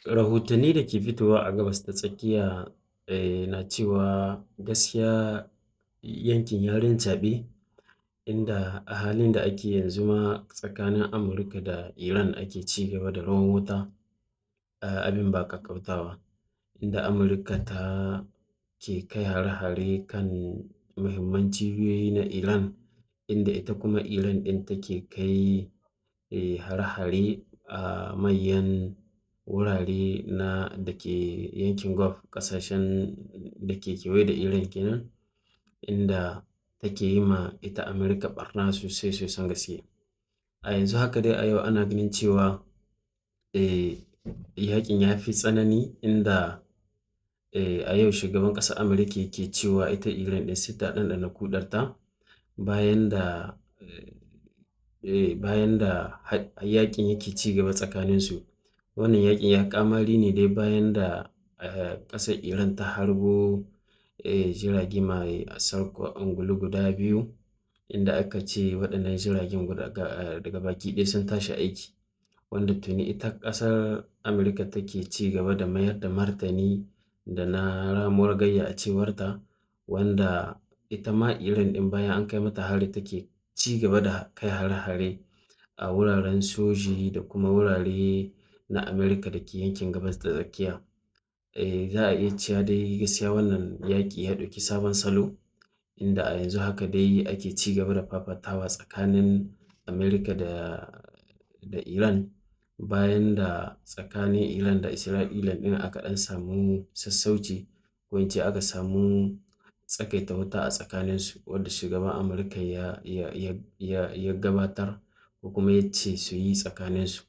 Rahotanni da ke fitowa a Gabas ta Tsakiya na cewa gaskiya yankin ya rincaɓe, inda a halin da ake yanzu ma tsakanin Amurka da Iran ake ci gaba da ruwan wuta, abin ba ƙaƙƙautawa, inda Amurka ta ke kai hare-hare kan muhimman cibiyoyi na Iran, inda ita kuma Iran ɗin take kai hare-hare a manyan wurare na da ke yankin Gulf, ƙasashen da ke kewaye da Iran kenan, inda take yi ma ita Amurka ɓarna sosai sosan gaske. A yanzu haka dai a yau ana ganin cewa yaƙin ya fi tsanani, inda a yau shugaban ƙasar Amurka yake cewa ita Iran ɗin sai ta ɗanɗana kuɗarta bayan da yaƙin yake ci gaba tsakaninsu. Wannan yaƙin ya ƙamari ne dai bayan da ƙasar Iran ta harbo jirage mai saukar angulu guda biyu, inda aka ce waɗannan jiragen guda daga baki ɗaya sun tashi aiki, wanda tuni ita ƙasar Amurka take ci gaba da mayar da martani da na ramuwar gayya a cewarta, wanda ita ma Iran ɗin bayan an kai mata hari take ci gaba da kai hare-hare a wuraren soji da kuma wurare na Amurka da ke yankin Gabas ta Tsakiya. Za a iya cewa dai gaskiya wannan yaƙi ya ɗauki sabon salo, inda a yanzu haka dai ake ci gaba da fafatawa tsakanin Amurka da Iran, bayan da tsakanin Iran da Isra'ila ɗin aka ɗan samu sassauci, ko in ce aka samu tsagaita wuta a tsakaninsu, wadda shugaban Amurka ya gabatar ko kuma ya ce su yi tsakaninsu.